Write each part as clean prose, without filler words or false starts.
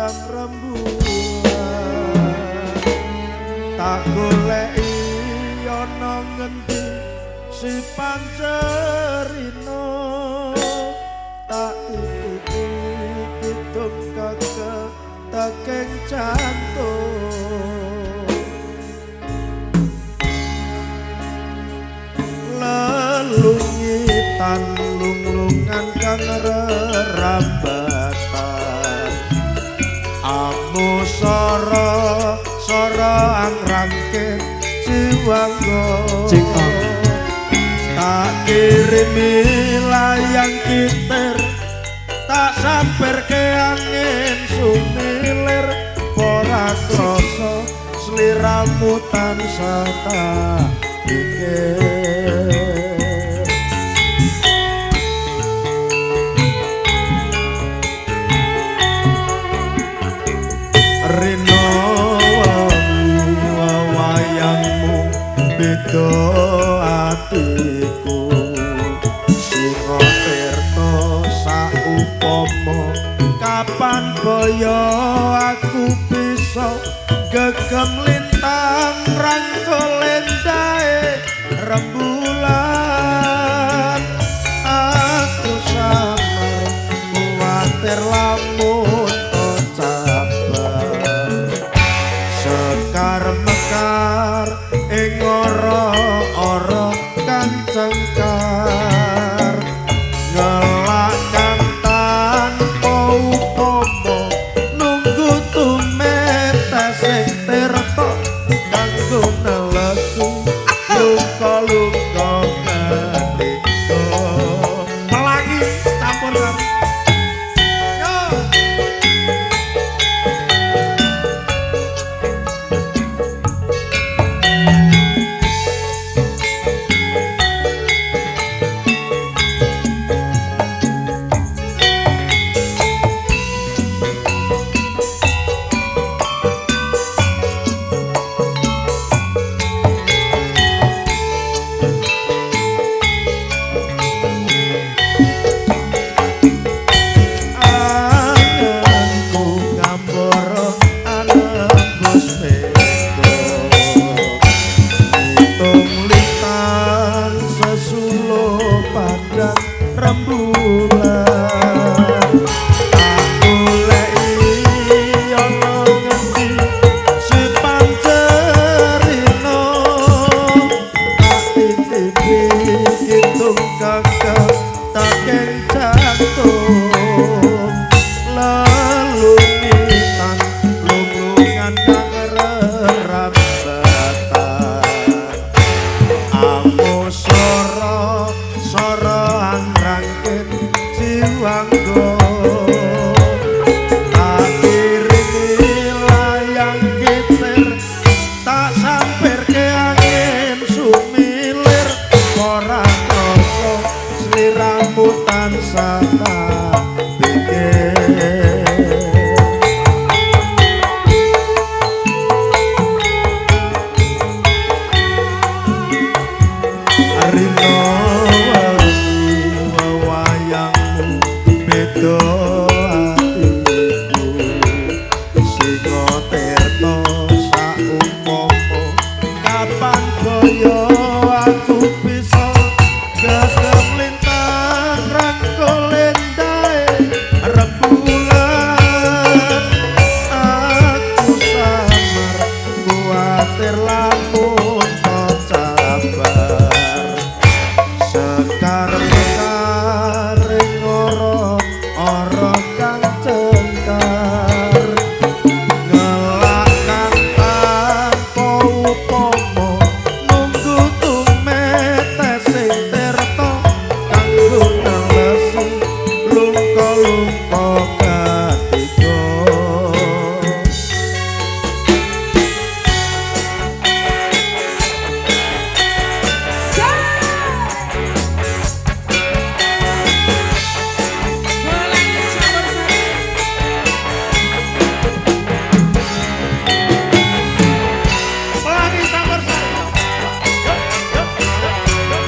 padang rembulan. Tak goleki ana ngendi si pancerina, tak titipi pitung keke teking jantung. Lelungitan lunglungan kang rerambatan, amu sora sora angrangkit jiwangga. Tak kirimi layang kitir, tak samperke angin sumilir, ora krasa sliramu tansah tak pikir. Rino wengi wayangmu beda atiku, Singo Tirta saupama kapan boyo aku bisa gegem lintang rangkul endahe rembulan. Aku samar kuwatir lamun to cabar, sekar mekar ing ora-ora kang cengkar, ngelak kang tanpa upama nunggu tumetes ing tirta kanggo nelesu luka-luka ketika. Pelangi campur sari. Yo. Anganku ngambara anembus mega, ngitung lintang sesuluh padang rembulan. Tak goleki ana ngendi si pancerina, tak titipi kidung keke takeng jantung. Lelungitan lunglungan kang rerambatan, amu sora sora angrangkit jiwangga. Tak kirimi layang kitir, tak samperke angin sumilir, ora krasa sliramu tansah tak pikir. Rino wengi wayangmu beda atiku, Singo Tirta saupama kapan kaya aku bisa gegem lintang rangkul endahe rembulan. Aku samar kuwatir lamun to cabar, sekar mekar ing ora-ora kang cengkar, ngelak kang tanpa upama nunggu tumetes ing tirta kanggo nelesu lungka-lungka katiga. Pelangi campur sari. Pelangi campur sari. Yo, yo, yo, yo, yo, yo.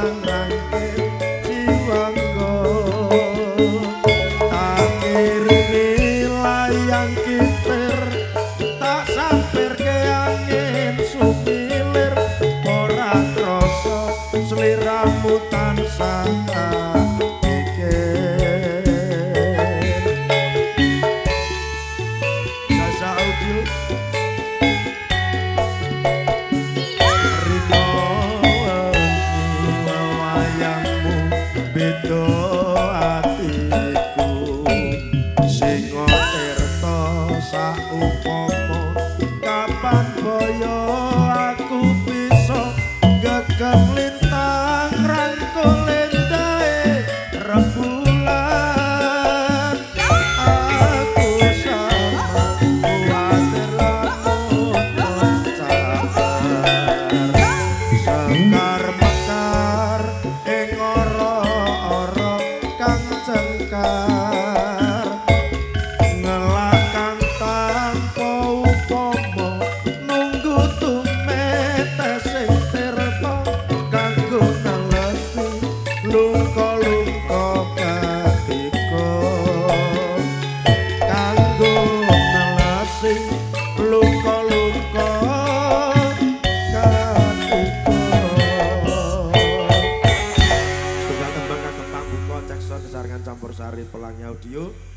lintang rangkit jiwangga. Tak kirimi layang kitir, tak sampirke angin sumilir, ora krasa sliramu tansah tak pikir. Sasa Audio. Rino wengi wayangmu beda atiku, singo tirta saupama kapan boyo aku bisa gegem lintang rangkul endahe rembulan. Aku sama kuwatir lamun cabar sekar mekar ing ora-ora kang cengkar, ngelak kang tanpa upama nunggu tumetesing tirta kanggo nelesi lungka-lungka katika, kanggo nelesi lungka-lungka katika. Tunggal tembang kagem pambuka ceksa sesarengan campur sari Pelangi Audio.